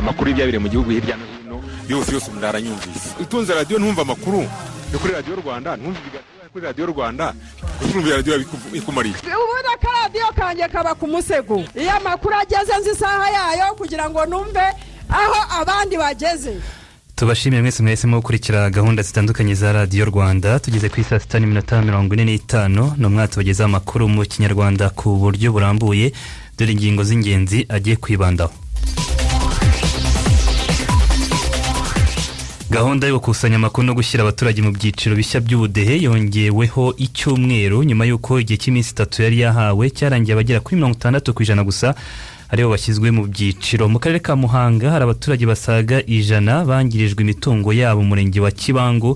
Amakuru y'ibyabereye mu gihugu hirya no hino yose yose umuntu aranyumvise. Utunze radiyo ntumva amakuru yo kuri Radiyo Rwanda, ntumva ibiganiro kuri Radiyo Rwanda, urumva radiyo ikumariye? Ubundi akaradiyo kanjye kaba ku musego. Iyo amakuru ageze, nzi isaha yayo kugira ngo numve aho abandi bageze. Tubashimiye mwese mwahisemo gukurikira gahunda zitandukanye za Radiyo Rwanda. Tugeze ku isaa 6:45, ni umwaka tubagezaho amakuru mu Kinyarwanda ku buryo burambuye. Dore ingingo z'ingenzi agiye kwibandaho. Gahunda yo gukusanya amakuru no gushyira abaturage mu byiciro bishya by'ubudehe yongeweho icyumweru, nyuma y'uko igihe cy'iminsi 3 yari yahawe cyarangiye abagera kuri 60% gusa aribo bashyizwe mu byiciro. Mu karere ka Muhanga hari abaturage basaga 100 bangirijwe imitungo yabo mu murenge wa Kibangu.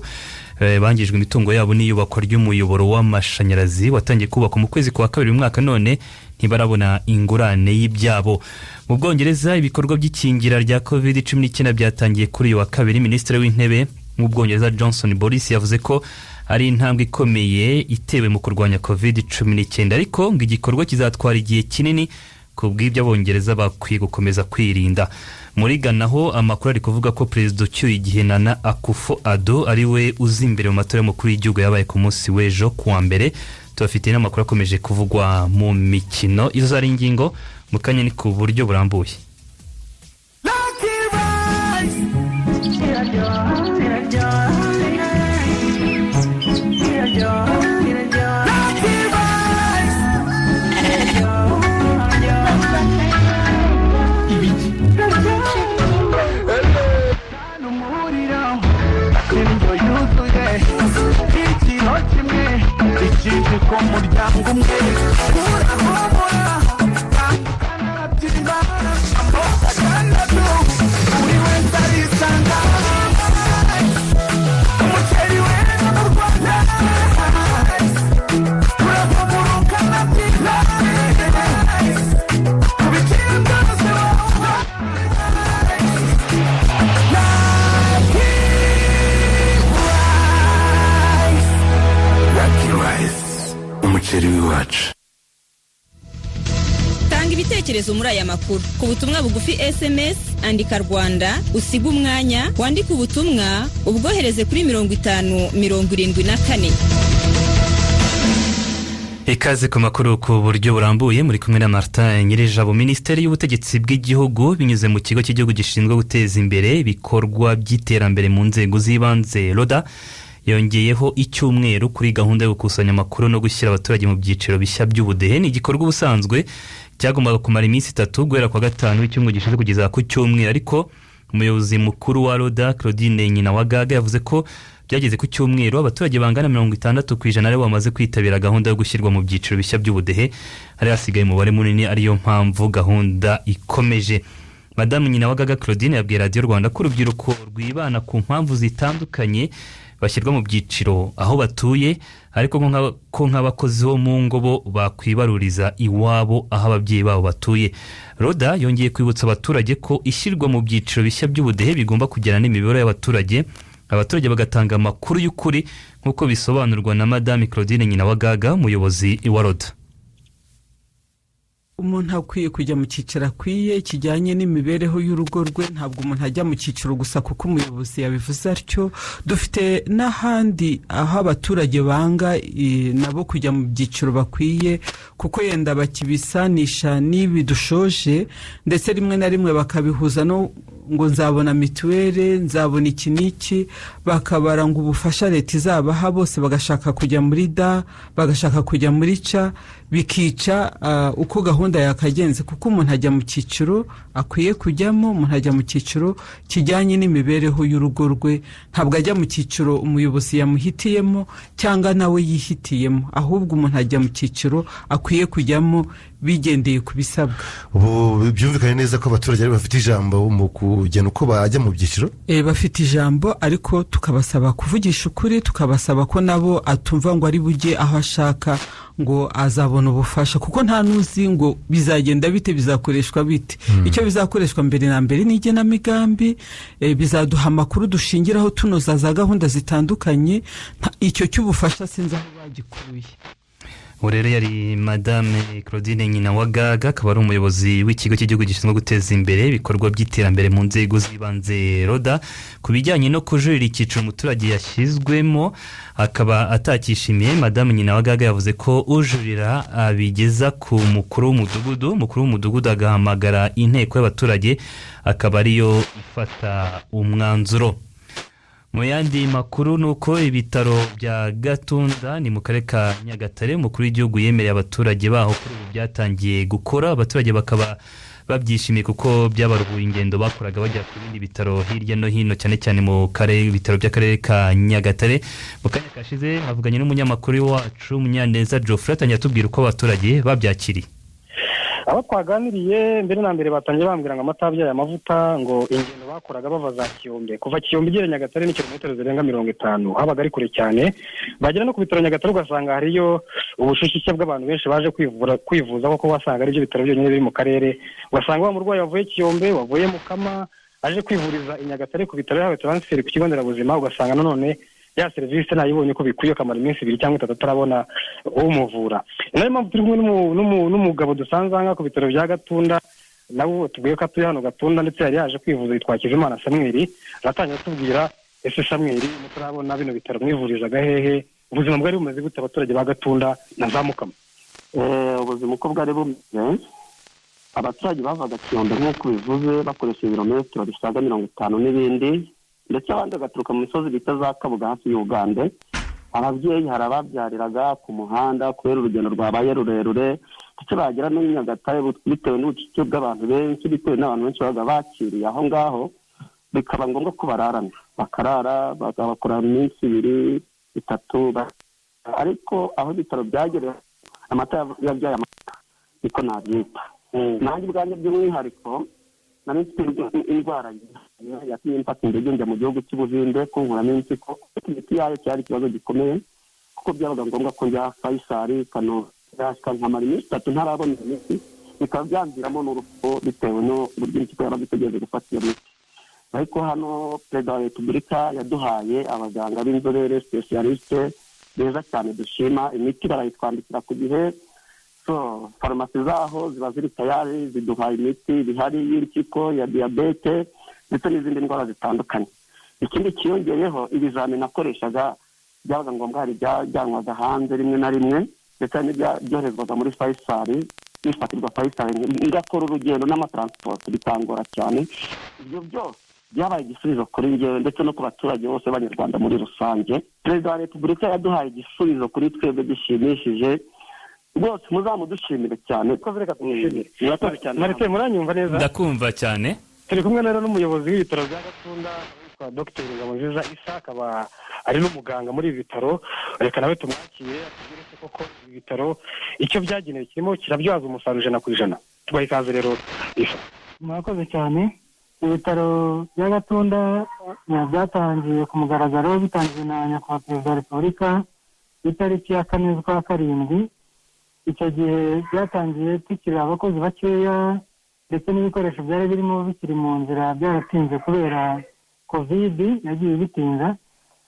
Bangirijwe imitungo yabo n'iyubakwa ry'umuyoboro w'amashanyarazi watangiye kubakwa mu kwezi kwa kabiri uyu mwaka, none ntibarabona ingurane y'ibyabo. Mu Bwongereza, ibikorwa by'ikingira rya COVID-19 byatangiye kuri uyu wa kabiri. Minisitiri w'Intebe w'Ubwongereza, Johnson Boris, yavuze ko ari intambwe ikomeye itewe mu kurwanya COVID-19, ariko ngo igikorwa kizatwara igihe kinini. Ku bw'ibyo, Abongereza bakwiye gukomeza kwirinda. Muri Ghana ho, amakuru ari kuvuga ko perezida ucyuye igihe, Nana Akufo Addo, ari we uzi imbere mu matora y'umukuru w'igihugu yabaye ku munsi w'ejo ku wa mbere. Tubafitiye n'amakuru akomeje kuvugwa mu mikino. Izo zari ingingo, mu kanya ni ku buryo burambuye. Lucky Rice. Lucky Rice. Indyo yuzuye, ikiro kimwe, ikindi ku muryango umwe. Urahumura ukanabyimba, amoko 6, buri wese arisanga. Umuceri wera mu Rwanda urahumura ukanabyimba, ku biciro byose wumva. Lucky Rice. Lucky Rice, umuceri w'iwacu. Tanga ibitekerezo muri aya makuru ku butumwa bugufi SMS. Andika "Rwanda", usige umwanya, wandike ubutumwa, ubwohereze kuri 5074. Ikaze ku makuru ku buryo burambuye, muri kumwe na Martin Nyirijabo. Minisiteri y'Ubutegetsi bw'Igihugu, binyuze mu Kigo cy'Igihugu gishinzwe guteza imbere ibikorwa by'iterambere mu nzego z'ibanze, RODA, yongeyeho icyumweru kuri gahunda yo gukusanya amakuru no gushyira abaturage mu byiciro bishya by'ubudehe. Ni igikorwa ubusanzwe cyagombaga kumara iminsi 3, guhera ku wa gatanu w'icyumweru gishize kugeza ku cyumweru, ariko umuyobozi mukuru wa RODA, Claudine Nyinawagaga, yavuze ko byageze ku cyumweru abaturage bangana 60% aribo bamaze kwitabira gahunda yo gushyirwa mu byiciro bishya by'ubudehe, hari hasigaye umubare munini, ariyo mpamvu gahunda ikomeje. Madamu Nyinawagaga Claudine yabwiye Radiyo Rwanda ko urubyiruko rwibana ku mpamvu zitandukanye bashyirwa mu byiciro aho batuye, ariko ko nk'abakozi bo mu ngo bo bakwibaruriza iwabo aho ababyeyi babo batuye. RODA yongeye kwibutsa abaturage ko ishyirwa mu byiciro bishya by'ubudehe bigomba kugena n'imibereho y'abaturage, abaturage bagatanga amakuru y'ukuri, nk'uko bisobanurwa na Madame Claudine Nyinawagaga, umuyobozi wa RODA. Umuntu akwiye kujya mu cyiciro akwiye kijyanye n'imibereho y'urugo rwe. Ntabwo umuntu ajya mu cyiciro gusa kuko umuyobozi yabivuze atyo. Dufite n'ahandi aho abaturage banga nabo kujya mu byiciro bakwiye, kuko yenda bakibisanisha n'ibi dushoje, ndetse rimwe na rimwe bakabihuza no ngo nzabona mituweli, nzabona iki n'iki, bakabara ngo ubufasha leta izabaha, bose bagashaka kujya muri D, bagashaka kujya muri C, bikica uko gahunda yakagenze, kuko umuntu ajya mu cyiciro akwiye kujyamo. Umuntu ajya mu cyiciro kijyanye n'imibereho y'urugo rwe, ntabwo ajya mu cyiciro umuyobozi yamuhitiyemo cyangwa nawe yihitiyemo, ahubwo umuntu ajya mu cyiciro akwiye kujyamo bigendeye ku bisabwa. Ubu byumvikane neza ko abaturage aribo bafite ijambo mu kugena uko bajya mu byiciro. Bafite ijambo, ariko tukabasaba kuvugisha ukuri, tukabasaba ko nabo atumva ngo ari bujye aho ashaka ngo azabona ubufasha, kuko nta n'uzi ngo bizagenda bite, bizakoreshwa bite. Icyo bizakoreshwa mbere na mbere ni igenamigambi. Bizaduha amakuru dushingiraho tunoza za gahunda zitandukanye. Icyo cy'ubufasha sinzi aho bagikuye. Ubu rero yari Madame Claudine Nyina wa Gaga, akaba ari umuyobozi w'ikigo cy'igihugu gishinzwe guteza imbere ibikorwa by'iterambere mu nzego z'ibanze, RODA, ku bijyanye no kujurira icyiciro umuturage yashyizwemo akaba atakishimiye. Madame Nyina wa Gaga yavuze ko ujurira abigeza ku mukuru w'umudugudu, umukuru w'umudugudu agahamagara inteko y'abaturage, akaba ariyo ifata umwanzuro. Mu yandi makuru ni uko ibitaro bya Gatunda, ni mu karere ka Nyagatare, umukuru w'igihugu yemereye abaturage baho, kuri ubu byatangiye gukora, abaturage bakaba babyishimiye kuko byabaruhuye ingendo bakoraga bajya ku bindi bitaro hirya no hino, cyane cyane mu karere, ibitaro by'akarere ka Nyagatare. Mu kanya kashize havuganye n'umunyamakuru wacu Munyaneza Geoffrey, atangira atubwira uko abaturage babyakiriye. Abo twaganiriye, mbere na mbere batangiye bambwira ngo amata abyaye amavuta, ngo ingendo bakoraga bava za Kiyombe, kuva Kiyombe igera Nyagatare ni kilometero zirenga 50, habaga ari kure cyane. Bagera no ku bitaro Nyagatare ugasanga hariyo ubushushike bw'abantu benshi baje kwivura, kwivuza, kuko wasanga aribyo bitaro byonyine biri mu karere. Ugasanga wa murwayi wavuye Kiyombe, wavuye Mukama, aje kwivuriza i Nyagatare ku bitaro, yahawe transfert ku kigo nderabuzima, ugasanga nanone ya serivisi ntayibonye uko bikwiye, akamara iminsi 2 cyangwa 3 atarabona umuvura. Ni nayo mpamvu turi kumwe n'umugabo dusanze aha ngaha ku bitaro bya Gatunda, nawe tubwiye ko atuye hano Gatunda, ndetse yari yaje kwivuza, yitwa Hakizimana Samweri. Aratangira atubwira: ese Samweri, mutarabona bino bitaro mwivurizaga hehe? Ubuzima bwari bumeze gute abaturage ba Gatunda na za Mukama? Ubuzima uko bwari bumeze, abaturage bavaga Kiyombe nk'uko bivuze, bakoresha ibirometero bisaga 50 n'ibindi, ndetse abandi bagaturuka mu misozi bita za Kabuga hafi y'Ugande. Ababyeyi hari ababyariraga ku muhanda kubera urugendo rwabaye rurerure, ndetse bagera no Nyagatare bitewe n'ubucucike bw'abantu benshi, bitewe n'abantu benshi babaga bakiriye aho ngaho, bikaba ngombwa ko bararana, bakarara bakora iminsi 2, 3. Ariko aho ibitaro byagereye, amata yabyaye amata, niko nabyita. Nanjye ubwanjye by'umwihariko nari mfite indwara yatumye mfata indege njya mu gihugu cy'Ubuhinde kunkuramo impyiko, ariko imiti yayo cyari ikibazo gikomeye, kuko byabaga ngombwa ko njya Faisal, Kanombe, nkamara iminsi 3 ntarabona imiti, bikaba byamviramo n'urupfu bitewe n'uburyo impyiko yabaga itegereje gufata iyo miti. Ariko hano Perezida wa Repubulika yaduhaye abaganga b'inzobere, spécialistes beza cyane dushima, imiti barayitwandikira ku gihe. So farumasi zaho ziba ziri tayari, ziduha imiti bihari y'impyiko, ya diyabete ndetse n'izindi ndwara zitandukanye. Ikindi kiyongeyeho, ibizamini nakoreshaga byabaga ngombwa, hari ibyajyanwaga hanze rimwe na rimwe, ndetse hari n'ibyoherezwaga muri Faisal, bifatirwa Faisal, ngakora urugendo n'amatransport bikangora cyane. Ibyo byose byabaye igisubizo kuri njyewe ndetse no ku baturage bose b'Abanyarwanda muri rusange. Perezida wa Repubulika yaduhaye igisubizo kuri twebwe gishimishije rwose, muzamudushimire cyane. Reka tumushimire. Murakoze cyane. Marite, muranyumva neza? Ndakumva cyane. Turi kumwe rero n'umuyobozi w'ibitaro bya Gatunda witwa Dr Ngabonziza Isa, akaba ari n'umuganga muri ibi bitaro. Reka nawe tumwakire atubwire se koko ibi bitaro icyo byagenewe kirimo kirabyaza umusaruro 100%. Tubaha ikaze rero, Isa. Murakoze cyane. Ibitaro bya Gatunda byatangiye ku mugaragaro, bitangiwe na Nyakubahwa Perezida wa Repubulika itariki ya 4 z'ukwa karindwi. Icyo gihe byatangiye tukiri abakozi bakeya, ndetse n'ibikoresho byari birimo bikiri mu nzira, byaratinze kubera COVID yagiye bitinza,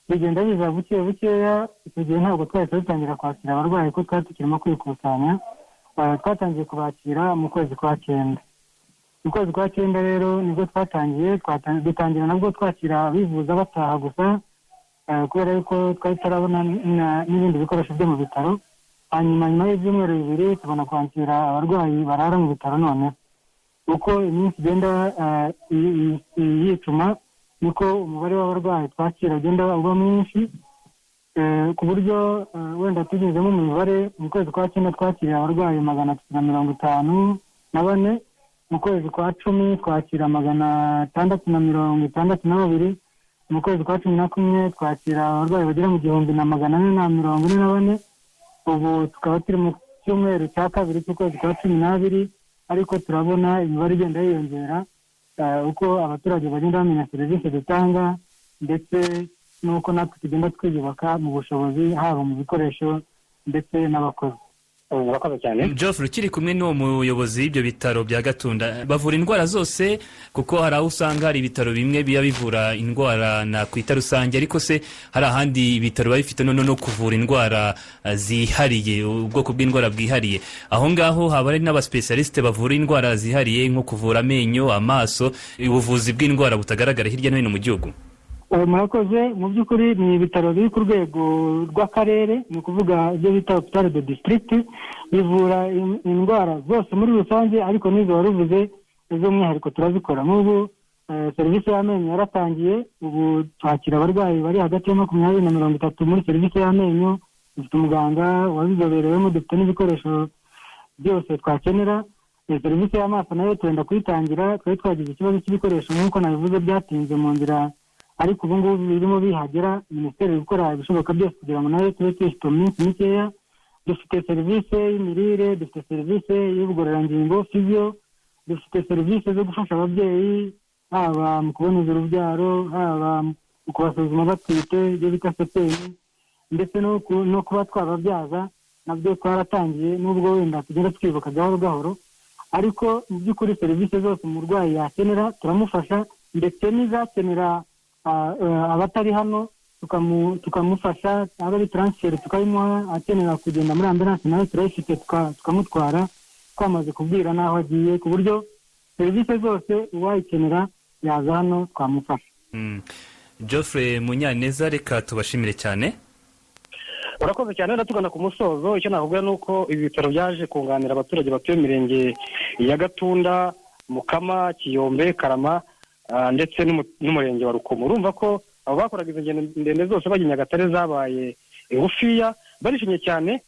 bigenda biza buke bukeya. Icyo gihe ntabwo twahise dutangira kwakira abarwayi kuko twari tukirimo kwikusanya. Twatangiye kubakira mu kwezi kwa cyenda. Mu kwezi kwa cyenda rero nibwo twatangiye, dutangira nabwo twakira abivuza bataha gusa, kubera yuko twari tutarabona n'ibindi bikoresho byo mu bitaro. Hanyuma nyuma y'ibyumweru 2 tubona kwakira abarwayi barara mu bitaro. Noneho uko iminsi igenda yicuma, niko umubare w'abarwayi twakira ugenda uba mwinshi, ku buryo wenda tugezemo mu mibare, mu kwezi kwa cyenda twakiriye abarwayi 354, mu kwezi kwa cumi twakira 662, mu kwezi kwa 11 twakira abarwayi bagera mu 1444. Ubu tukaba turi mu cyumweru cya kabiri cy'ukwezi kwa 12, ariko turabona imibare igenda yiyongera, uko abaturage bagenda bamenya serivisi dutanga, ndetse n'uko natwe tugenda twiyubaka mu bushobozi, haba mu bikoresho ndetse n'abakozi. Murakoze cyane. Geoffrey, ukiri kumwe n'uwo muyobozi w'ibyo bitaro bya Gatunda, bavura indwara zose? Kuko hari aho usanga hari ibitaro bimwe biba bivura indwara nakwita rusange, ariko se hari ahandi ibitaro biba bifite noneho no kuvura indwara zihariye, ubwoko bw'indwara bwihariye. Aho ngaho haba hari n'abasipesialisite bavura indwara zihariye, nko kuvura amenyo, amaso, ubuvuzi bw'indwara butagaragara hirya no hino mu gihugu? Murakoze. Mu by'ukuri ni ibitaro biri ku rwego rw'akarere, ni ukuvuga ibyo bita hôpital de district, bivura indwara zose muri rusange, ariko n'izo wari uvuze z'umwihariko turazikora. Nk'ubu serivisi y'amenyo yaratangiye, ubu twakira abarwayi bari hagati ya 20 na 30 muri serivisi y'amenyo. Dufite umuganga wabizoberewemo, dufite n'ibikoresho byose twakenera. Serivisi y'amaso nayo turenda kuyitangira. Twari twagize ikibazo cy'ibikoresho nk'uko nabivuze, byatinze mu nzira, ariko ubu ngubu birimo bihagera. Minisiteri iri gukora ibishoboka byose kugira ngo nayo tube tuyifite mu minsi mikeya. Dufite serivisi y'imirire, dufite serivisi y'ubugororangingo, physio, dufite serivisi zo gufasha ababyeyi, haba mu kuboneza urubyaro, haba mu kubasuzuma batwite, ibyo bita CPN, ndetse no kuba twababyaza nabyo twaratangiye, nubwo wenda tugenda twibuka gahoro gahoro. Ariko mu by'ukuri serivisi zose umurwayi yakenera turamufasha, ndetse n'izakenera abatari hano tukamufasha, aba ari transfert tukayimuha, akenera kugenda muri ambulance nayo turayifite, tukamutwara twamaze kubwira n'aho agiye, ku buryo serivisi zose uwayikenera yaza hano twamufasha. Geoffrey Munyaneza, reka tubashimire cyane. Urakoze cyane. Wenda tugana ku musozo, icyo nakubwira ni uko ibi bitaro byaje kunganira abaturage batuye mu mirenge ya Gatunda, Mukama, Kiyombe, Karama, ndetse n'umurenge wa Rukomo. Urumva ko abo bakoraga izo ngendo ndende zose bajya i Nyagatare zabaye ngufiya, barishimye cyane.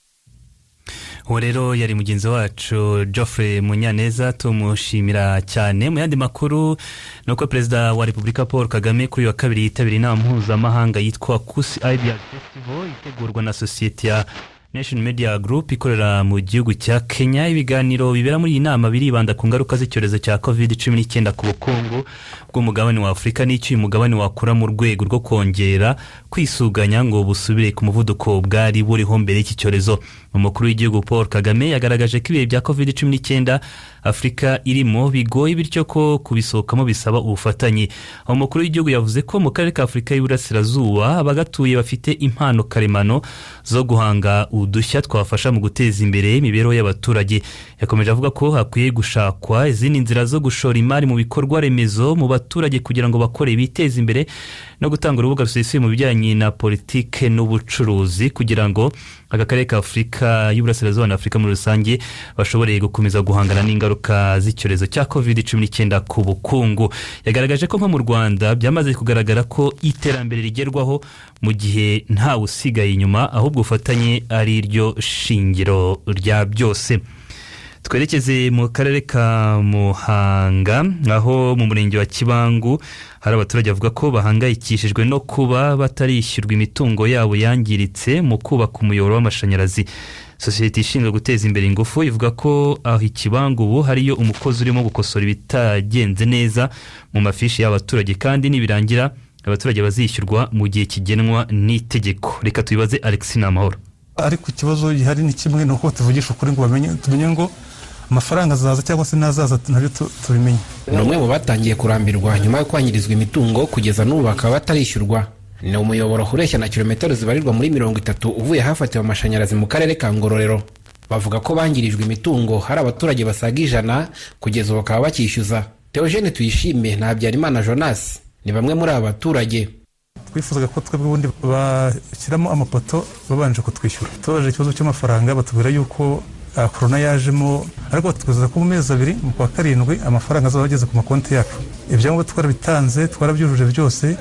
Uwo rero yari mugenzi wacu Geoffrey Munyaneza, tumushimira cyane. Mu yandi makuru ni uko Perezida wa Repubulika Paul Kagame kuri uyu wa kabiri yitabiriye inama mpuzamahanga yitwa Kusi Ideas Festival, itegurwa na sosiyete ya Nation Media Group ikorera mu gihugu cya Kenya. Ibiganiro bibera muri iyi nama biribanda ku ngaruka z'icyorezo cya COVID-19 ku bukungu bw'umugabane wa Afurika, n'icyo uyu mugabane wakora mu rwego rwo kongera kwisuganya ngo busubire ku muvuduko bwari buriho mbere y'iki cyorezo. Umukuru w'igihugu Paul Kagame yagaragaje ko ibihe bya COVID-19 Afurika irimo bigoye, bityo ko kubisohokamo bisaba ubufatanye. Umukuru w'igihugu yavuze ko mu karere ka Afurika y'Iburasirazuba abagatuye bafite impano karemano zo guhanga udushya twafasha mu guteza imbere imibereho y'abaturage. Yakomeje avuga ko hakwiye gushakwa izindi nzira zo gushora imari mu bikorwa remezo mu baturage kugira ngo bakore biteze imbere, no gutanga urubuga rusesuye mu bijyanye na politike n'ubucuruzi, kugira ngo aka karere ka Afurika y'Iburasirazuba na Afurika muri rusange bashobore gukomeza guhangana n'ingaruka z'icyorezo cya COVID-19 ku bukungu. Yagaragaje ko nko mu Rwanda byamaze kugaragara ko iterambere rigerwaho mu gihe ntawe usigaye inyuma, ahubwo ubufatanye ari ryo shingiro rya byose. Twerekeze mu karere ka Muhanga, aho mu murenge wa Kibangu hari abaturage bavuga ko bahangayikishijwe no kuba batarishyurwa imitungo yabo yangiritse mu kubaka umuyoboro w'amashanyarazi. Sosiyete ishinzwe guteza imbere ingufu ivuga ko aho ikibangu ubu hariyo umukozi urimo gukosora ibitagenze neza mu mafishi y'abaturage, kandi nibirangira abaturage bazishyurwa mu gihe kigenwa n'itegeko. Reka tubibaze Alexis Namahoro. Ariko ikibazo gihari ni kimwe, ni uko tuvugisha ukuri ngo bamenye, tumenye ngo amafaranga azaza cyangwa se ntazaza, nabyo tubimenye. Ni umwe mu batangiye kurambirwa nyuma yo kwangirizwa imitungo, kugeza n'ubu bakaba batarishyurwa. Ni umuyoboro ureshya na kilometero zibarirwa muri 30 uvuye ahafatiwe amashanyarazi mu karere ka Ngororero. Bavuga ko bangirijwe imitungo hari abaturage basaga 100, kugeza ubu bakaba bakishyuza. Theogene Tuyishime na Habyarimana Jonas ni bamwe muri aba baturage. Twifuzaga ko twebwe ubundi bashyiramo amapoto babanje kutwishyura. Tubaje ikibazo cy'amafaranga, batubwira yuko korona yajemo, ariko batwizeza ko mu mezi 2, mu kwa karindwi, amafaranga azaba ageze ku makonti yacu. Ibyangombwa twarabitanze, twarabyujuje byose,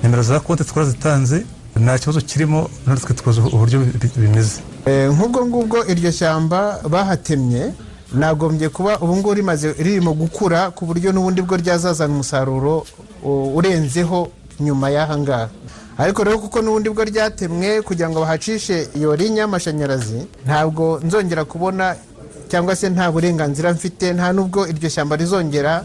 nimero za konti twarazitanze, nta kibazo kirimo. Natwe tuzi uburyo bimeze. Nk'ubwo ngubwo iryo shyamba bahatemye nagombye kuba ubu ngubu rimaze ririmo gukura, ku buryo n'ubundi bwo ryazazana umusaruro urenzeho nyuma y'aha ngaha. Ariko rero kuko n'ubundi bwo ryatemwe kugira ngo bahacishe iyo linya y'amashanyarazi, ntabwo nzongera kubona cyangwa se nta burenganzira mfite, nta n'ubwo iryo shyamba rizongera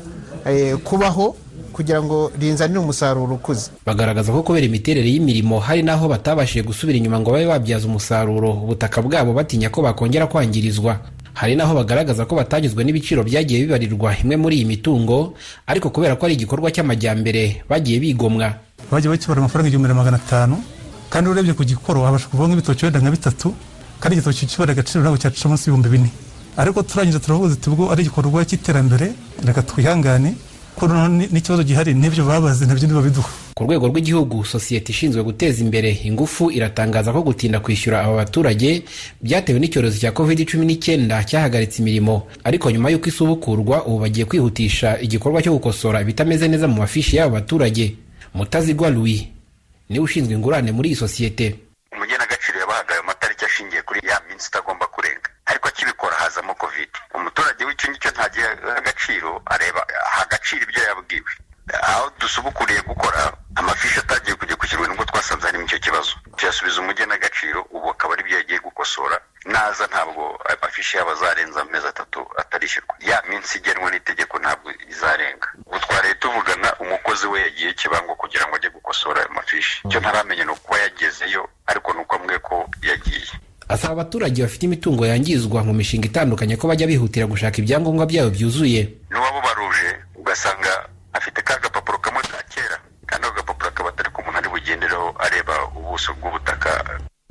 kubaho. kugira ngo rinzanire umusaruro ukuze. Bagaragaza ko kubera imiterere y'imirimo hari n'aho batabashije gusubira inyuma ngo babe babyaza umusaruro ubutaka bwabo, batinya ko bakongera kwangirizwa. Hari n'aho bagaragaza ko batanyuzwe n'ibiciro byagiye bibarirwa imwe muri iyi mitungo, ariko kubera ko ari igikorwa cy'amajyambere bagiye bigomwa. Bagiye bakibara amafaranga 1500, kandi urebye ku gikoro wabasha kuvaho nk'ibitoki wenda nka bitatu, kandi igitoki kibara agaciro ntabwo cyaca munsi y'4000. Ariko turangije turavuga tuti ubwo ari igikorwa cy'iterambere, reka twihangane, ko noneho n'ikibazo gihari n'ibyo babaze nabyo ntibabiduha. Ku rwego rw'igihugu, sosiyete ishinzwe guteza imbere ingufu iratangaza ko gutinda kwishyura aba baturage byatewe n'icyorezo cya COVID-19 cyahagaritse imirimo, ariko nyuma y'uko isubukurwa ubu bagiye kwihutisha igikorwa cyo gukosora ibitameze neza mu mafishi y'aba baturage. Mutazigwa Louis niwe ushinzwe ingurane muri iyi sosiyete. Umugenagaciro yabahaga ayo matariki ashingiye kuri ya minsi itagomba kurenga, ariko akibikora hazamo COVID. Umuturage w'icyo ngicyo ntagiha agaciro, areba aha agaciro ibyo yabwiwe. Aho dusubukuriye gukora, amafishi atagiye kujya gushyirwa, nubwo twasanze harimo icyo kibazo, tuyasubiza umugenagaciro, ubu akaba aribyo yagiye gukosora. Naza ntabwo ayo mafishi yabo azarenza amezi 3 atarishyurwa. Ya minsi igenwa n'itegeko ntabwo izarenga. Ubu twaraye tuvugana, umukozi we yagiye Kibango kugira ngo ajye gukosora ayo mafishi. Icyo ntaramenya ni ukuba yagezeyo, ariko ni uko ambwiye ko yagiye. Asaba abaturage bafite imitungo yangizwa mu mishinga itandukanye ko bajya bihutira gushaka ibyangombwa byabo byuzuye. N'uwabubaruje ugasanga afite ka gapapuro kamwe ka kera, kandi ako gapapuro akaba atari ko umuntu ari bugendereho areba ubuso bw'ubutaka.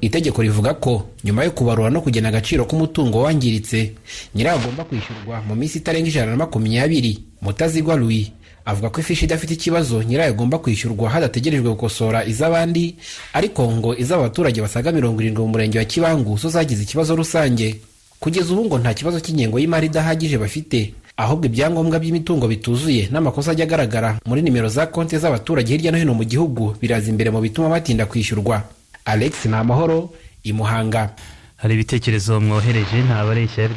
Itegeko rivuga ko nyuma yo kubarura no kugena agaciro k'umutungo wangiritse, nyirawo agomba kwishyurwa mu minsi itarenga 120. Mutazigwa Louis avuga ko ifishi idafite ikibazo nyirayo agomba kwishyurwa hadategerejwe gukosora iz'abandi, ariko ngo iz'abaturage basaga 70 mu murenge wa Kibangu zo zagize ikibazo rusange. Kugeza ubu ngo nta kibazo cy'ingengo y'imari idahagije bafite, ahubwo ibyangombwa by'imitungo bituzuye n'amakosa ajya agaragara muri nimero za konti z'abaturage hirya no hino mu gihugu biraza imbere mu bituma batinda kwishyurwa. Alex Namahoro, i Muhanga. Hari ibitekerezo mwohereje. Ntabareshya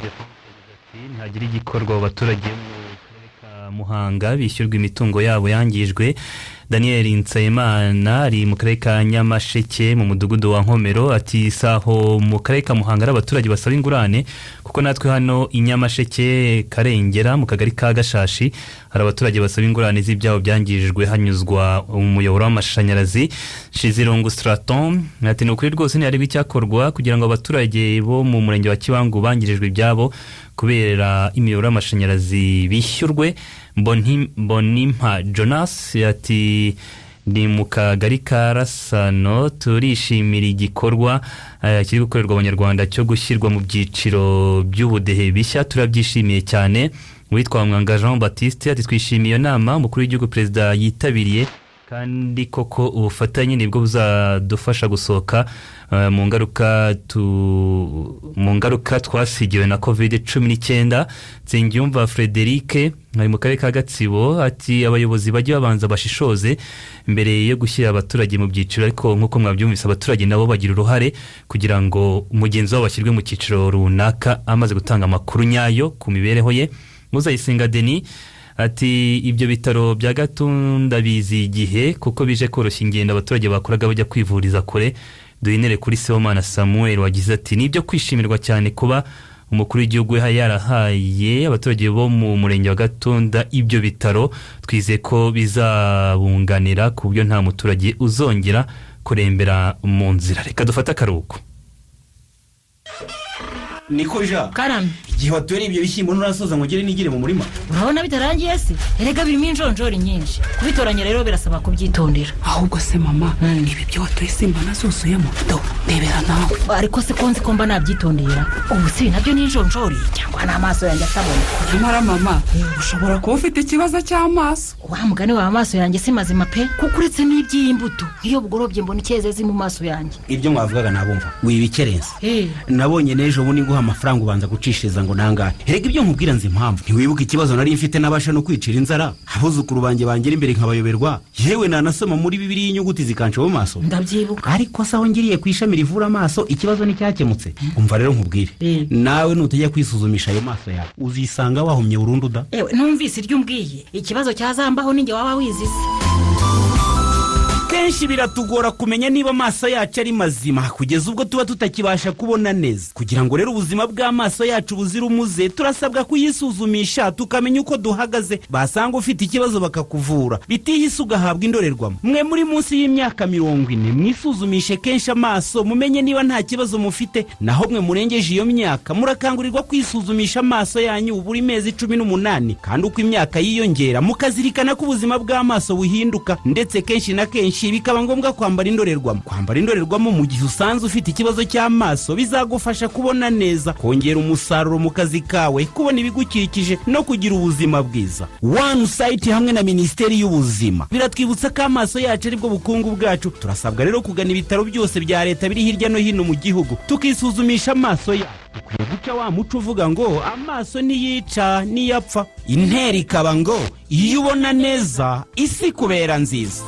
ntagira igikorwa abo baturage mu karere ka Muhanga bishyurwa imitungo yabo yangijwe. Daniel Nsabimana ari mu karere ka Nyamasheke mu mudugudu wa Nkomero, ati saho mu karere ka Muhanga ari abaturage basaba ingurane, kuko natwe hano i Nyamasheke Karengera mu kagari ka Gashashi hari abaturage basaba ingurane z'ibyabo byangijwe hanyuzwa umuyoboro w'amashanyarazi. Shizirungu Straton ati ni ukuri rwose ntihareba icyakorwa kugira ngo abaturage bo mu murenge wa Kibangu bangirijwe ibyabo kubera imiyoboro y'amashanyarazi bishyurwe. Mbonimpa Jonas ati ni mu kagari ka Rasano, turishimira igikorwa kiri gukorerwa abanyarwanda cyo gushyirwa mu byiciro by'ubudehe bishya, turabyishimiye cyane. Uwitwa Mwanga Jean Baptiste ati twishimiye iyo nama umukuru w'igihugu perezida yitabiriye, kandi koko ubufatanye nibwo buzadufasha gusohoka mu ngaruka twasigiwe na COVID-19. Nsengiyumva Frederic ari mu karere ka Gatsibo, ati abayobozi bajye babanza bashishoze mbere yo gushyira abaturage mu byiciro, ariko nk'uko mwabyumvise abaturage nabo bagira uruhare kugira ngo mugenzi wabo bashyirwe mu cyiciro runaka amaze gutanga amakuru nyayo ku mibereho ye. Muzayisenga Denis ati ibyo bitaro bya Gatunda bizi igihe kuko bije koroshya ingendo abaturage bakoraga bajya kwivuriza kure. Duhinere kuri Sibomana Samuel wagize ati ni ibyo kwishimirwa cyane kuba umukuru w'igihugu yarahaye abaturage bo mu murenge wa Gatunda ibyo bitaro, twizeye ko bizabunganira ku buryo nta muturage uzongera kurembera mu nzira. Reka dufate akaruhuko. Niko ja. Karame. Igihe watoreye ibyo bishyimbo nturasoza ngo ugere nigire mu murima. Urabona bitarangiye se? Erega birimo injonjori nyinshi, kubitoranya rero birasaba kubyitondera. Ahubwo se mama, ibi byo watoye simbona zuzuyemo? Do ndebera nawe. Ariko se ko nzi ko mba nabyitondera, ubu si nabyo ni injonjori cyangwa n'amaso yanjye atabona? Nyamara mama, ushobora kuba ufite ikibazo cy'amaso. Wa mugani wawe, amaso yanjye si mazima pe, kuko uretse n'iby'iyi mbuto, nk'iyo bugorobye mbona icyezezi mu maso yanjye. Ibyo mwavugaga nabumva, wibikerensa. Nabonye n'ejo bundi nguha amafaranga ubanza gucishiriza ngo nangahe. Erega ibyo nkubwira nzi impamvu. Ntiwibuka ikibazo nari mfite nabasha no kwicira inzara, abuzukuru banjye bangira imbere nkabayoberwa, yewe nanasoma muri Bibiliya inyuguti zikanca mu maso? Ndabyibuka. Ariko se aho ngiriye ku ishami rivura amaso ikibazo nticyakemutse? Umva rero nkubwire, nawe nutajya kwisuzumisha ayo maso yawe uzisanga wahumye burundu da. Ewe, numvise iryo umbwiye, ikibazo cyazambaho ninjye waba wizize. Kenshi biratugora kumenya niba amaso yacu ari mazima, kugeza ubwo tuba tutakibasha kubona neza. Kugira ngo rero ubuzima bw'amaso yacu buzire umuze, turasabwa kuyisuzumisha tukamenya uko duhagaze. Basanga ufite ikibazo bakakuvura, bitihise ugahabwa indorerwamo. Mwe muri munsi y'imyaka 40, mwisuzumishe kenshi amaso mumenye niba nta kibazo mufite. Naho mwe murengeje iyo myaka, murakangurirwa kwisuzumisha amaso yanyu buri mezi 18. Kandi uko imyaka yiyongera, mukazirikana ko ubuzima bw'amaso buhinduka, ndetse kenshi na kenshi bikaba ngombwa kwambara indorerwamo. Kwambara indorerwamo mu gihe usanze ufite ikibazo cy'amaso bizagufasha kubona neza, kongera umusaruro mu kazi kawe, kubona ibigukikije no kugira ubuzima bwiza. One Sight hamwe na Minisiteri y'Ubuzima biratwibutsa ko amaso yacu aribwo bukungu bwacu. Turasabwa rero kugana ibitaro byose bya leta biri hirya no hino mu gihugu, tukisuzumisha amaso yacu. Dukwiye guca wa muco uvuga ngo amaso niyica niyapfa. Intera ikaba ngo iyo ubona neza isi kubera nziza.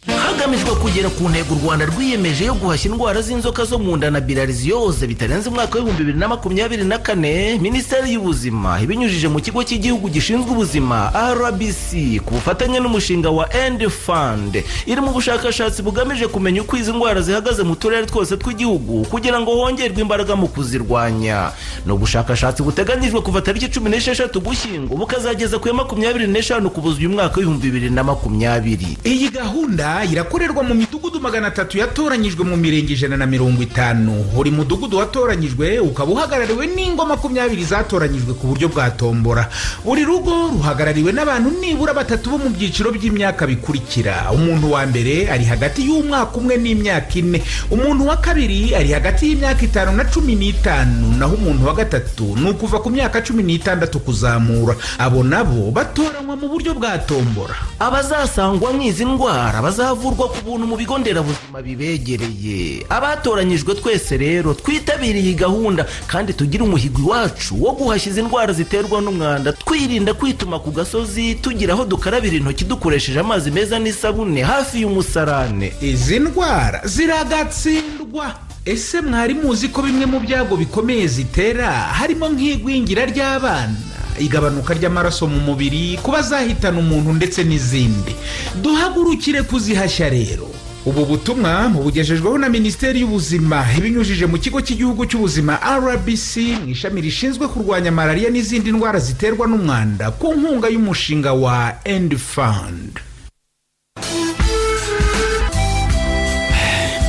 Hagamijwe kugera ku ntego u Rwanda rwiyemeje yo guhashya indwara z'inzoka zo mu nda na bilariziyoze bitarenze umwaka w'2024, Minisiteri y'Ubuzima ibinyujije mu Kigo cy'Igihugu gishinzwe Ubuzima RBC, ku bufatanye n'umushinga wa End Fund, iri mu bushakashatsi bugamije kumenya uko izi ndwara zihagaze mu turere twose tw'igihugu kugira ngo hongerwe imbaraga mu kuzirwanya. Ni ubushakashatsi buteganyijwe kuva tariki 16 Ugushyingo bukazageza ku ya 25 Ukuboza uyu mwaka w'2020. Iyi gahunda irakorerwa mu midugudu 300 yatoranyijwe mu mirenge 150. Buri mudugudu watoranyijwe ukaba uhagarariwe n'ingo 20 zatoranyijwe ku buryo bwa tombora. Buri rugo ruhagarariwe n'abantu nibura batatu bo mu byiciro by'imyaka bikurikira: umuntu wa mbere ari hagati y'umwaka 1 n'imyaka 4, umuntu wa kabiri ari hagati y'imyaka 5 na 15, naho umuntu wa gatatu ni ukuva ku myaka 16 kuzamura. Abo nabo batoranywa mu buryo bwa tombora. Abazasangwa mw'izi ndwara bazavurwa ku buntu mu bigo nderabuzima bibegereye. Abatoranyijwe twese rero twitabiriye iyi gahunda, kandi tugire umuhigo iwacu wo guhashya izi ndwara ziterwa n'umwanda, twirinda kwituma ku gasozi, tugira aho dukarabira intoki dukoresheje amazi meza n'isabune hafi y'umusarane. Izi ndwara ziragatsindwa. Ese mwari muzi ko bimwe mu byago bikomeye zitera harimo nk'igwingira ry'abana, igabanuka ry'amaraso mu mubiri, kuba zahitana umuntu ndetse n'izindi? Duhagurukire kuzihashya rero. Ubu butumwa mubugejejweho na Minisiteri y'Ubuzima ibinyujije mu Kigo cy'Igihugu cy'Ubuzima RBC, mu ishami rishinzwe kurwanya malariya n'izindi ndwara ziterwa n'umwanda, ku nkunga y'umushinga wa End Fund.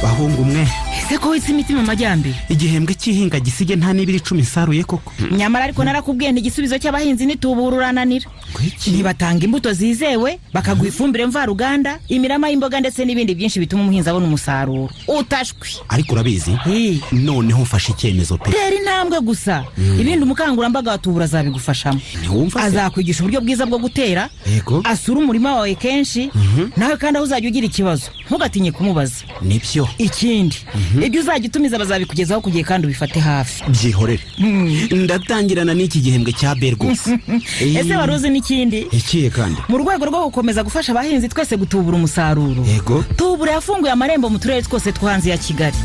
Bahungu mwe! Ese ko witse imitima amajyambere? Igihembwe cy'ihinga gisige nta n'ibiri 10 nsaruye koko. Nyamara ariko narakubwiye nti igisubizo cy'abahinzi nitubura urananira. Ntibatanga imbuto zizewe, bakaguha ifumbire mvaruganda, imirama y'imboga ndetse n'ibindi byinshi bituma umuhinzi abona umusaruro utashwi. Ariko urabizi, noneho mfashe icyemezo pe. Tera intambwe gusa, ibindi umukangurambaga wa Tubura azabigufashamo. Ntiwumva se? Azakwigisha uburyo bwiza bwo gutera, asura umurima wawe kenshi. Nawe kandi aho uzajya ugira ikibazo ntugatinye kumubaza. Nibyo. Ikindi, ibyo uzajya utumiza bazabikugezaho ku gihe kandi ubifate hafi. Byihorere, ndatangirana n'iki gihembwe cya B rwose. Ese wari uzi n'ikindi? Ikihe kandi? Mu rwego rwo gukomeza gufasha abahinzi twese gutubura umusaruro, Tubura yafunguye amarembo mu turere twose two hanze ya Kigali.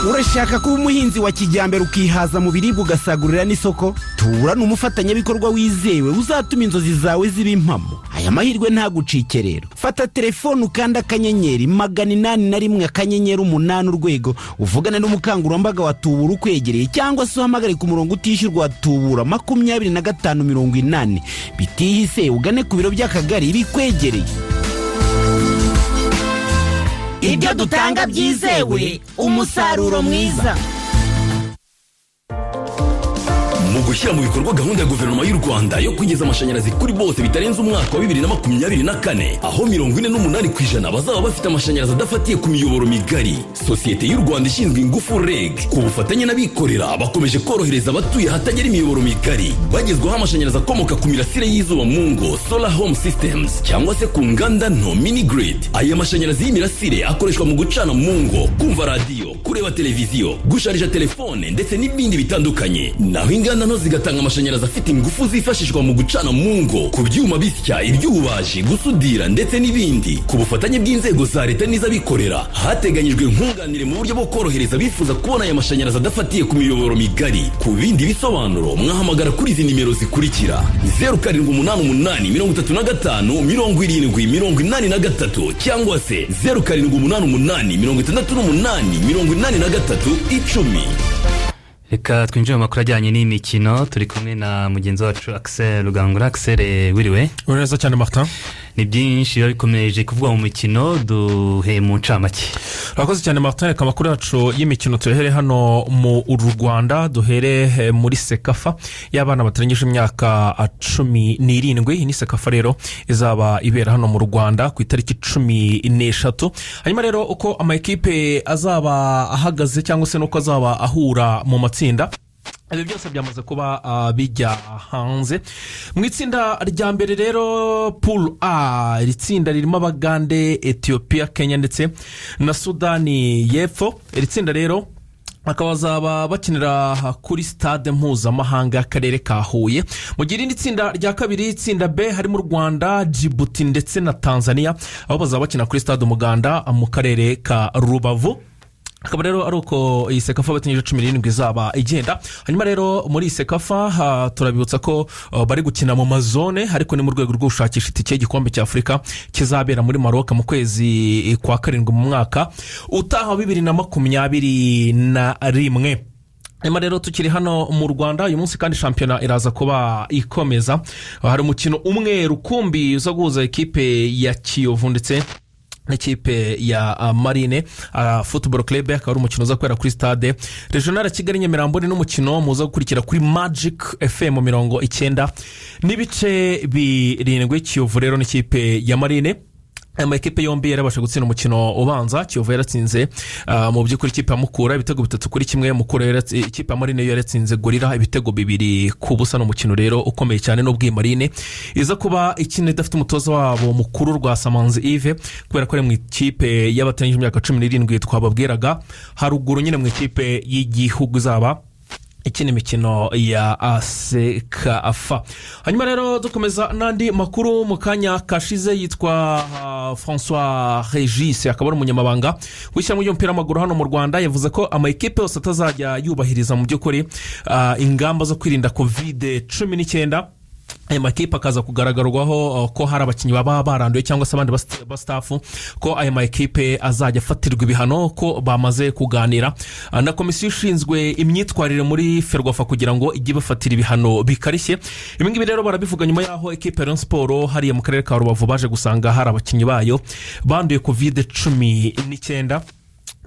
Urashaka kuba umuhinzi wa kijyambere, ukihaza mu biribwa, ugasagurira n'isoko? Tubura ni umufatanyabikorwa wizewe uzatuma inzozi zawe ziba impamo. Aya mahirwe ntagucike rero. Fata telefone ukanda *801*8# uvugane n'umukangurambaga wa Tubura ukwegereye, cyangwa se uhamagare ku murongo utishyurwa wa Tubura 2580. Bitihise ugane ku biro by'akagari bikwegereye. Ibyo dutanga byizewe, umusaruro mwiza. Mu gushyira mu bikorwa gahunda ya Guverinoma y'u Rwanda yo kugeza amashanyarazi kuri bose bitarenze umwaka wa 2024, aho 48% bazaba bafite amashanyarazi adafatiye ku miyoboro migari, Sosiyete y'u Rwanda ishinzwe Ingufu REG ku bufatanye n'abikorera bakomeje korohereza abatuye ahatagera imiyoboro migari, bagezwaho amashanyarazi akomoka ku mirasire y'izuba mu ngo, solar home systems, cyangwa se ku nganda nto, mini grid. Aya mashanyarazi y'imirasire akoreshwa mu gucana mu ngo, kumva radiyo. Kureba televiziyo, gusharija telefone ndetse n'ibindi bitandukanye. Naho inganda nto zigatanga amashanyarazi afite ingufu zifashishwa mu gucana mu ngo, ku byuma bisya, iby'ububaji, gusudira ndetse n'ibindi. Ku bufatanye bw'inzego za leta n'iz'abikorera, hateganyijwe nkunganire mu buryo bwo korohereza abifuza kubona aya mashanyarazi adafatiye ku miyoboro migari. Ku bindi bisobanuro mwahamagara kuri izi nimero zikurikira: 0788 35 70 83 cyangwa se 0788 68 83 10. Reka twinjire mu makuru ajyanye n'imikino. Turi kumwe na mugenzi wacu Axel Rugangura. Axel, wiriwe? Uri neza cyane, Martin. Ni byinshi biba bikomeje kuvugwa mu mikino, duhe mu ncamake. Urakoze cyane, Martin. Reka amakuru yacu y'imikino tuyahere hano mu Rwanda, duhere muri CECAFA y'abana batarengeje imyaka 17. Iyi ni CECAFA rero izaba ibera hano mu Rwanda ku itariki 13. Hanyuma rero uko amakipe azaba ahagaze cyangwa se n'uko azaba ahura mu matsinda, ibi byose byamaze kuba bijya hanze. Mu itsinda rya mbere rero, pool A, iri tsinda ririmo Abagande, Etiyopiya, Kenya ndetse na Sudani y'Epfo. Iri tsinda rero bakaba bazaba bakinira kuri Stade Mpuzamahanga y'Akarere ka Huye, mu gihe irindi tsinda rya kabiri, itsinda B, harimo u Rwanda, Jibuti ndetse na Tanzania, aho bazaba bakina kuri Stade Umuganda mu karere ka Rubavu. Akaba rero ari uko iyi CECAFA batarengeje 17 izaba igenda. Hanyuma rero muri iyi CECAFA turabibutsa ko bari gukina mu mazone, ariko ni mu rwego rwo gushakisha itike y'igikombe cya Afurika kizabera muri Maroc mu kwezi kwa karindwi mu mwaka utaha wa 2021. Hanyuma rero tukiri hano mu Rwanda, uyu munsi kandi shampiyona iraza kuba ikomeza. Hari umukino umwe rukumbi uza guhuza ekipe ya Kiyovu ndetse n'ikipe ya Marine Football Club, akaba ari umukino uza kubera kuri Stade Regional ya Kigali Nyamirambo. Ni n'umukino muza gukurikira kuri Magic FM 90.7. Kiyovu rero n'ikipe ya Marine, aya makipe yombi yarabasha gutsinda umukino ubanza. Kiyovu yaratsinze mu by'ukuri ikipe ya Mukura ibitego 3-1. Mukura ikipe ya Marine yo yaratsinze Gorilla ibitego 2-0. Ni umukino rero ukomeye cyane, n'ubwo iyi Marine iza kuba ikina idafite umutoza wabo mukuru Rwasamanzi Yves, kubera ko ari mu ikipe y'abatarengeje imyaka 17 twababwiraga haruguru nyine, mu ikipe y'igihugu izaba ikina imikino ya CECAFA. Hanyuma rero dukomeza n'andi makuru mu kanya kashize, yitwa Francois Regis, akaba ari umunyamabanga w'ishyirahamwe ry'umupira w'amaguru hano mu Rwanda, yavuze ko amakipe yose atazajya yubahiriza mu by'ukuri ingamba zo kwirinda Covid 19, aya makipe akaza kugaragarwaho ko hari abakinnyi baba baranduye cyangwa se abandi ba staff, ko aya makipe azajya afatirwa ibihano, ko bamaze kuganira na komisiyo ishinzwe imyitwarire muri FERWAFA kugira ngo ijye ibafatira ibihano bikarishye. Ibi ngibi rero barabivuga nyuma y'aho ekipe ya Rayon Sports hariya mu karere ka Rubavu baje gusanga hari abakinnyi bayo banduye Covid 19,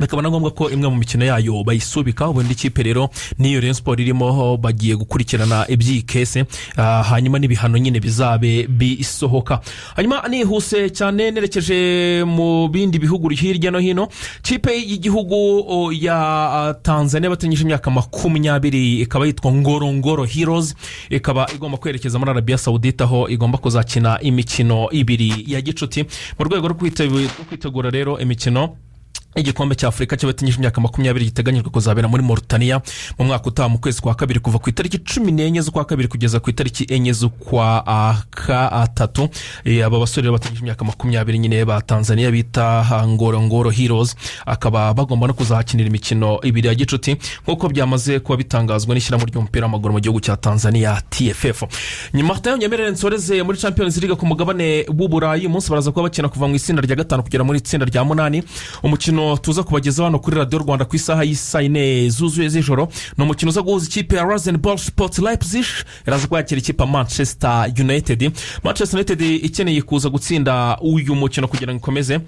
bikaba na ngombwa ko imwe mu mikino yayo bayisubika. Ubundi ikipe rero n'iyo Rayon Sports irimo, bagiye gukurikirana iby'iyi case, hanyuma n'ibihano nyine bizabe bisohoka. Hanyuma nihuse cyane nerekeje mu bindi bihugu hirya no hino, kipe y'igihugu ya Tanzania batarengeje imyaka 20, ikaba yitwa Ngorongoro Heroes, ikaba igomba kwerekeza muri Arabiya Sawudite, aho igomba kuzakina imikino ibiri ya gicuti mu rwego rwo kwitegura rero imikino igikombe cya Afurika cy'abatarengeje imyaka 20 giteganyijwe kuzabera muri Mauritania mu mwaka utaha mu kwezi kwa kabiri, kuva ku itariki 14 z'ukwa kabiri kugeza ku itariki 4 z'ukwa gatatu. Aba basore rero batarengeje imyaka 20 nyine ba Tanzania bita Ngorongoro Heroes, akaba bagomba no kuzahakinira imikino ibiri ya gicuti, nk'uko byamaze kuba bitangazwa n'ishyirahamwe ry'umupira w'amaguru mu gihugu cya Tanzania, TFF. Nyuma nyemerere nsoreze muri Champions League ku mugabane w'Uburayi. Uyu munsi baraza kuba bakina kuva mu itsinda rya gatanu kugera muri itsinda rya munani. Umukino tuza kubagezaho hano kuri Radiyo Rwanda ku isaha y'isaa yine zuzuye z'ijoro ni umukino uza guhuza ikipe ya RasenBallsport Leipzig, iraza kwakira ikipe ya Manchester United. Manchester United ikeneye kuza gutsinda uyu mukino kugira ngo ikomeze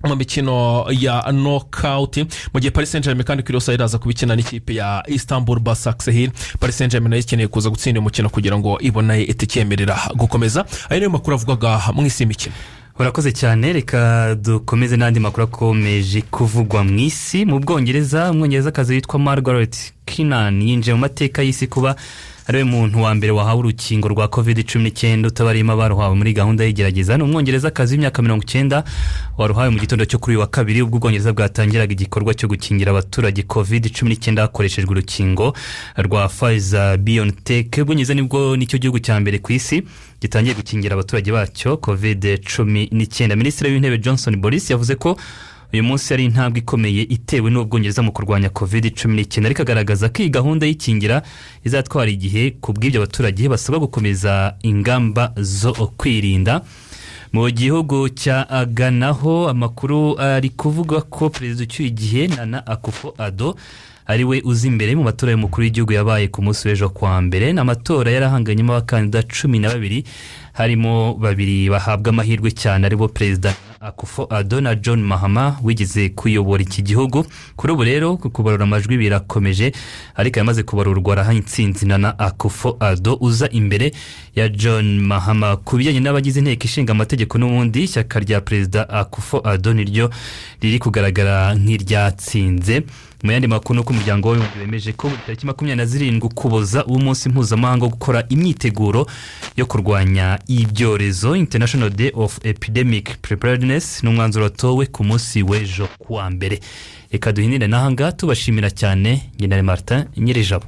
mu mikino ya knockout, mu gihe Paris Saint Germain kandi kuri yose iraza kubikina n'ikipe ya Istanbul Basaksehir. Paris Saint Germain nayo ikeneye kuza gutsinda uyu mukino kugira ngo ibone itike yemerera gukomeza. Ayo niyo makuru avugaga mu isi y'imikino. Urakoze cyane. Reka dukomeze n'andi makuru akomeje kuvugwa mu isi. Mu Bwongereza, Umwongerezakazi witwa Margaret Keenan yinjiye mu mateka y'isi kuba ariwe muntu wa mbere wahawe urukingo rwa COVID 19 utabarimo abaruhawe muri gahunda y'igerageza. Ni Umwongerezakazi w'imyaka 90 waruhawe mu gitondo cyo kuri uyu wa kabiri, ubwo Ubwongereza bwatangiraga igikorwa cyo gukingira abaturage COVID 19 hakoreshejwe urukingo rwa Pfizer BioNTech. Ubwongereza nibwo nicyo gihugu cya mbere ku isi gitangiye gukingira abaturage bacyo COVID 19. Minisitiri w'Intebe Johnson Boris yavuze ko uyu munsi ari intambwe ikomeye itewe n'Ubwongereza mu kurwanya COVID 19, ariko agaragaza ko iyi gahunda y'ikingira izatwara igihe. Ku bw'ibyo, abaturage basabwa gukomeza ingamba zo kwirinda. Mu gihugu cya Ghana ho, amakuru ari kuvuga ko perezida ucyuye igihe Nana Akufo Addo ari we uza imbere mu matora y'umukuru w'igihugu yabaye ku munsi w'ejo kuwa mbere. Ni amatora yarahanganyemo abakandida 12, harimo babiri bahabwa amahirwe cyane, aribo perezida Akufo Addo na John Mahama wigeze kuyobora iki gihugu. Kuri ubu rero kubarura amajwi birakomeje, ariko yamaze kubarurwa araha intsinzi Nana Akufo Addo uza imbere ya John Mahama. Ku bijyanye n'abagize Inteko Ishinga Amategeko, n'ubundi ishyaka rya perezida Akufo Addo niryo riri kugaragara nk'iryatsinze. Mu yandi makuru, ni uko Umuryango w'Abibumbye wemeje ko buri tariki 27 Ukuboza umunsi mpuzamahanga wo gukora imyiteguro yo kurwanya ibyorezo, International Day of Epidemic Preparedness. Ni umwanzuro watowe ku munsi w'ejo kuwa mbere. Reka duhinire n'ahangaha, tubashimira cyane. Ngenari Martin Nyirijabo.